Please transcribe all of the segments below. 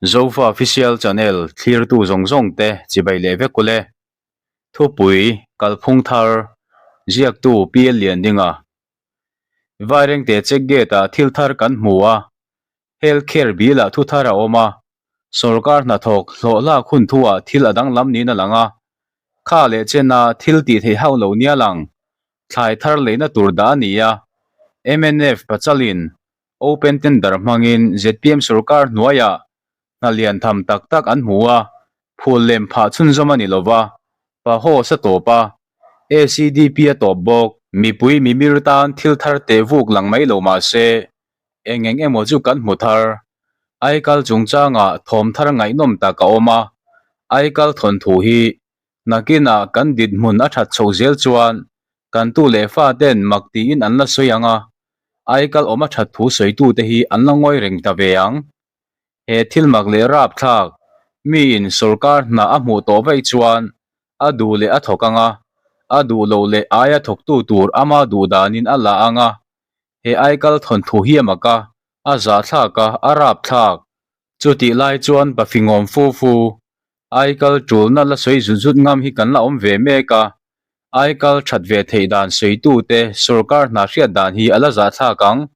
Zofa Official Channel thlirtu zawng zawng te chibai leh vek ule. Thupui, Kalphung Thar, Ziaktu PL Liandinga. Vairengte check gate ah thil thar kan hmu a, Health Care bill ah thu thar a awm a, sawrkar hnathawk hlawh hlak hun thu ah thil a danglam niin a lang a, kha leh chena thil tih theih hauh lo nia lang, thlai thar leina tur dah a ni a, mnf pachalin Open tender hmangin zpm sorkar hnuaiah hna lian tham tak tak an hmu a, phul lem phah chhunzawm a ni lo va, Paho sa tawp a, ACDP a tawp bawk. Mipui mimir tan thil thar teh vuk lang mai lo mah se, eng eng emaw chu kan hmu thar. Aikal chungchangah thawm thar ngaihnawm tak a awm a, Aikal thawnthu hi Nakinah kan dinhmun a that chhoh zel chuan kan tu leh fa ten mak tiin an la sawi ang a, aikal awm a that thu sawitute hi an la ngawi reng ta ve ang. He thil mak leh rapthlak, miin sawrkar hna a hmuh tawh vaih chuan a duh leh a thawk ang a, a duh loh leh aia thawktu tur ama duh danin a la ang a. He aikal thawnthu hi a mak a, a zahthlak a, a rapthlak. Chutih lai chuan pafingawm fu fu, Aikal tulna la sawi zut zut ngam hi kan la awm ve mek a, aikal that ve theih dan sawitute sorkar hna hriat dan hi a la zahthlak ang.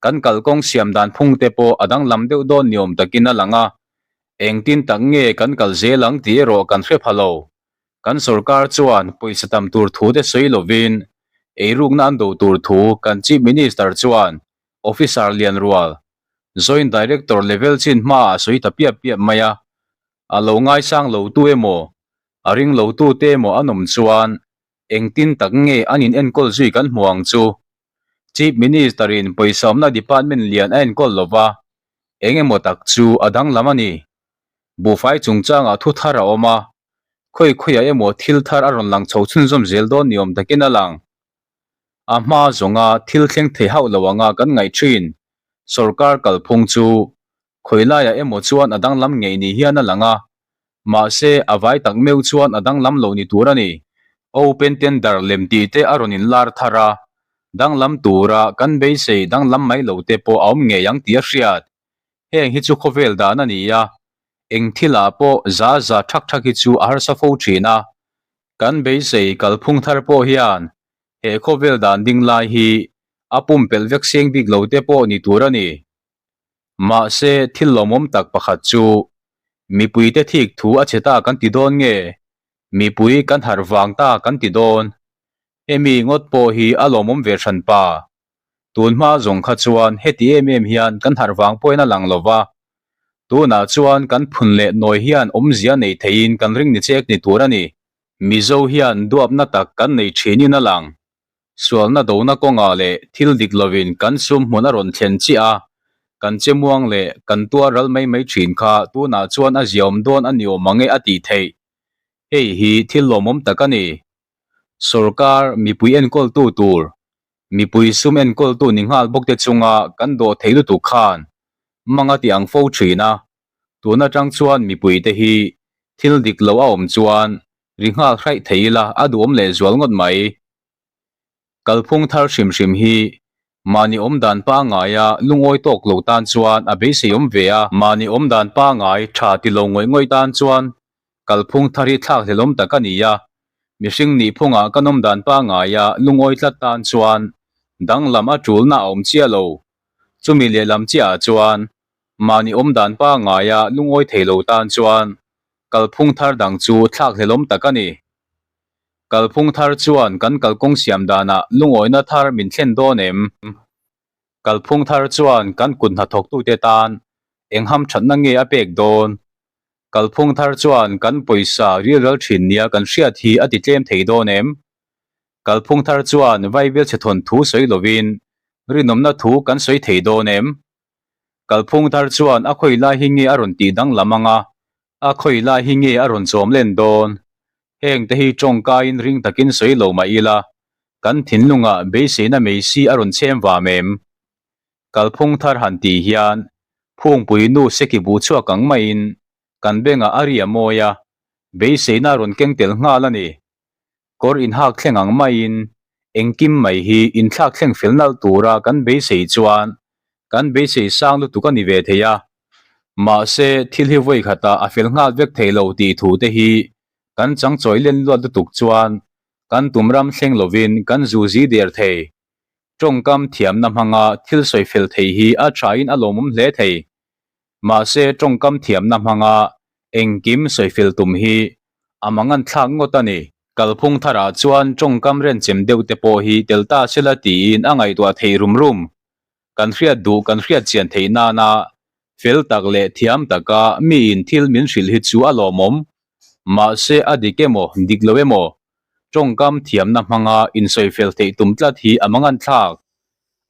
Kan kalkawng siam dan phungte pawh a danglam deuh dawn ni awm takin a lang a, engtin tak nge kan kal zel ang tih erawh kan hre pha lo. Kan sorkar chuan pawisa tam tur thute sawi lovin eirukna an do tur thu kan Chief Minister chuan Officer lian rual Joint Director level chin hmaah a sawi ta piap piap mai a, a lo ngaisang lo tu emaw, a ring lo tu te emaw an awm chuan engtin tak nge an in enkawl zui kan hmu ang chu. Chief Minister in pawisa awmna department lian a enkawl lo va, eng emaw tak chu a danglam a ni. Buhfai chungchangah thu thar a awm a, khawi khawiah emaw thil thar a rawn lang chho chhunzawm zel dawn ni awm takin a lang. A hma zawnga thil thleng thei hauh lo anga kan ngaih thin. Sorkar kalphung chu khawi laiah emaw chuan a danglam ngei ni hian a lang a, mahse a vai tak meuh chuan a danglam lo ni tur a ni. Open tender lem tih te a rawn inlar thar a, danglam tura kan beisei danglam mai lo te pawh a awm ngei ang tih a hriat. Heng hi chu khawvel dan a ni a, eng thilah pawh za za thak thak hi chu a harsa fo thin a, Kan beisei kalphung thar pawh hian he khawvel dan ding lai hi a pumpelh vek seng bik lo te pawh ni tur a ni. Mahse, thil lawmawm tak pakhat chu mipuite thik thu a chhe ta kan ti dawn nge, mipui kan harh vang ta kan ti dawn? Hemi ngawt pawh hi a lawmawm ve hran pa. Tun hma zawng kha chuan heti em em hian kan harh vang pawhin a lang lo va, tunah chuan kan phun leh nawi hian awmzia nei theiin kan ring ni chek ni tur a ni. Mizo hian duapna tak kan nei thinin a lang. Sualna dona kawngah leh thil dik lovin kan sum hmun a rawn thlen chiah a, kan che muang leh kan tuar ral mai mai thin kha tunah chuan a ziaawm dawn a ni awm ang e a tih theih. Hei hi thil lawmawm tak a ni. Sorkar mipui enkawltu tur Mipui sum enkawltu ni nghal bawk te chunga kan dawh thei lutuk khan mang a ti ang fo thin a, tun atang chuan mipui te hi thil dik lo a awm chuan ri nghal hraih thei ila a duhawm leh zual ngawt mai. Kalphung thar hrim hrim hi mahni awm dan pangaia lungawi tawk lo tan chuan a beisei awm ve a, mahni awm dan pangai tha ti lo ngawih ngawih tan chuan Kalphung thar hi thlak hlelawm tak a ni a, mihring nihphungah ka nawm dan pangaia lungawi tlat tan chuan danglam a tulna a awm chiah lo. Chumi lehlam chiahah chuan mahni awm dan pangaia lungawi thei lo tan chuan kalphung thar dang chu thlak hlelawm tak a ni. Kalphung thar chuan kan kalkawng siam danah lungawina thar min thlen dawn em? Kalphung thar chuan kan kut hnathawktute tan eng hamthatna nge a pek dawn? Kalphung thar chuan kan pawisa rilral thin nia kan hriat hi a ti tlem thei dawn em? Kalphung thar chuan Vaibel chhe thawn thu sawi lovin rinawmna thu kan sawi thei dawn em? Kalphung thar chuan a khawi lai hi nge a rawn tih danglam ang a, a khawi lai hi nge a rawn chawm len dawn? Heng te hi tawngkaiin ring takin sawi lo mah ila, kan thinlungah beiseina meisi a rawn chhem vam em? Kalphung thar han tih hian Phungpui nu seki buh chhuak ang maiin kan bengah a ri a mawi a, beiseina a rawn keng tel nghal a ni. Kawr inhak thleng ang maiin engkim mai hi inthlak thleng fel nalh tura kan beisei chuan kan beisei sang lutuk a ni ve thei a. Mahse, thil hi vawi khatah a fel nghal vek thei lo tih thu te hi kan changchawi len luat lutuk chuan kan tum ram thleng lovin kan zu zi der thei. Tawngkam thiamna hmanga thil sawi fel thei hi a thain a lawmawm hle thei. Mahse, tawngkam thiamna hmanga engkim sawi fel tum hi a mangan thlak ngawt a ni. Kalphung tharah chuan tawngkam renchem deuh te pawh hi tel ta sela tiin a ngaihtuah theih rum rum. Kan hriat duh kan hriat chian theih nana fel tak leh thiam taka miin thil min hrilh hi chu a lawmawm. Mahse a dik emaw dik lo emaw tawngkam thiamna hmanga insawi fel theih tum tlat hi a mangan thlak.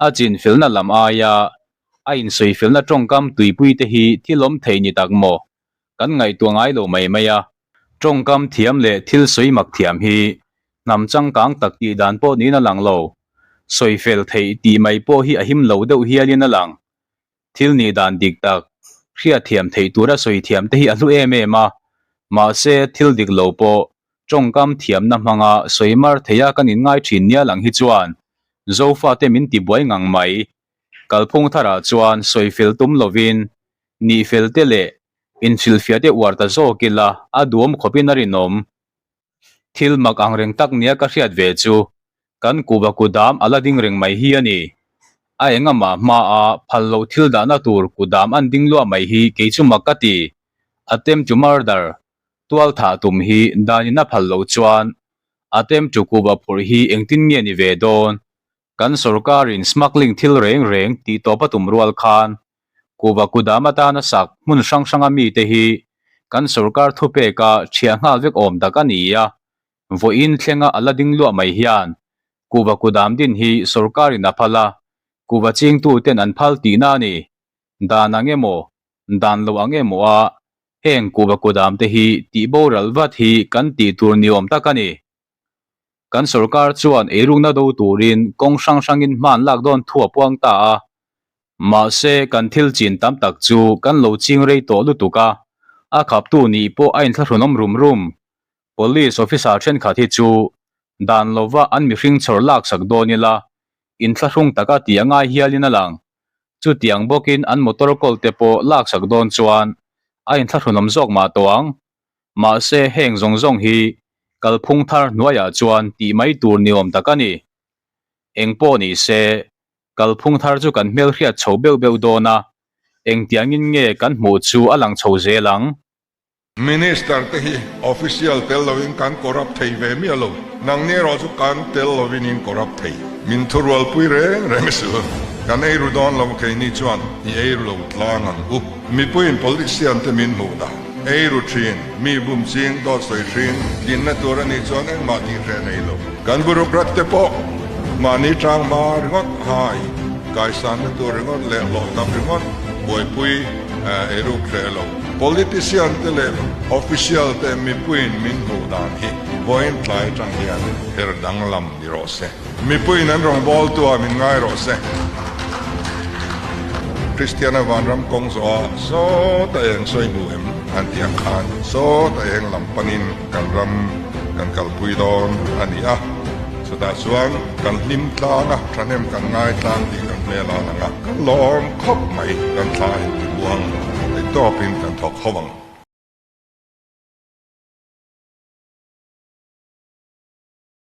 A chin felna lam aia a insawi felna tawngkam tuipui te hi thil awm thei ni tak maw? Kan ngaihtuah ngai lo mai mai a. Tawngkam thiam leh thil sawi mak thiam hi hnam changkang tak tih dan pawh niin a lang lo. Sawi fel theih tih mai pawh hi a him lo deuh hialin a lang. Thil nih dan dik tak, hriatthiam theih tura sawi thiam te hi a hlu em em a. Mahse, thil dik lo pawh tawngkam thiamna hmanga sawi mar theia kan inngai thin nia lang hi chuan Zofate min tibuai ngang mai. Kalphung tharah chuan sawi fel tum lovin nih fel te leh inhrilhfiah te uar ta zawk ila a duam khawpin a rinawm. Thil mak ang reng tak nia ka hriat ve chu kan kuva kudam a la ding reng mai hi a ni. A engamah hmaa phal loh thil dahna tur kudam an ding luah mai hi kei chu mak ka ti. Attempt to murder, tual thah tum hi danin a phal loh chuan attempt to kuva phurh hi engtin nge ni ve dawn? Kan sorkarin smuggling thil reng reng tih tawp a tum rual khan Kuva kudam atana sak hmun hrang hranga mite hi kan sorkar thupeka thiah nghal vek awm tak a ni a, vawiin thlenga a la ding luah mai hian Kuva kudam din hi sorkarin a phal a, kuva chingtuten an phal tihna a ni. Dan ang emaw, dan lo ang emaw a heng kuva kudam te hi tih boral vat hi kan tih tur ni awm tak a ni. Kan sorkar chuan eirukna do turin kawng hrang hrangin hman lak dawn thu a puang ta a. Mahse, kan thil chin tam tak chu kan lo ching rei tawh lutuk a, a khaptu nih pawh a inthlahrunawm rum rum. Police officer thenkhat hi chu dan lova an mihring chhawr laksak dawn ila inthlahrung taka tih a ngai hialin a lang. Chutiang bawkin an motor kawl te pawh laksak dawn chuan a inthlahrunawm zawk mah tawh ang. Mahse, heng zawng zawng hi kalphung thar hnuaiah chuan tih mai tur ni awm tak a ni. Eng pawh ni se, kalphung thar chu kan hmelhriat chho beuh beuh dawn a, engtiangin nge kan hmuh chu a lang chho zel ang. Minister te hi official tel lovin kan corrupt thei ve miah lo, nangni erawh chu kan tel lovin in corrupt thei. Min thurualpui reng reng suh, kan eiru dawn lo keini chuan i eiru lo tlang ang u. Mipuiin politician te min hmuh dan. Eiru thin, mi bum ching, dawt sawi thin, tlinna tur a nih chuan engmah tih hreh nei lo. Kan bureaucrat te pawh mahni tang hma ringawt hai, kaisanna tur ringawt leh hlawh tam ringawt buaipui eiruk hreh lo. Politician te leh official te mipuiin min hmuh dan hi vawiin tlai atang hian her danglam ni rawh se. Mipuiin an rawngbawltu ah min ngai rawh se. Kristiana vanram kawng zawh ah sawta eng sawi hmu em an tih ang khan sawta eng lam panin kan ram kan kalpui dawn a ni a. Chutah chuan kan hlim tlang a, thahnem kan ngai tlang tih kan hmel a lang a, kan lawm khawp mai, kan thla intibuang theihtawpin kan thawk ho ang.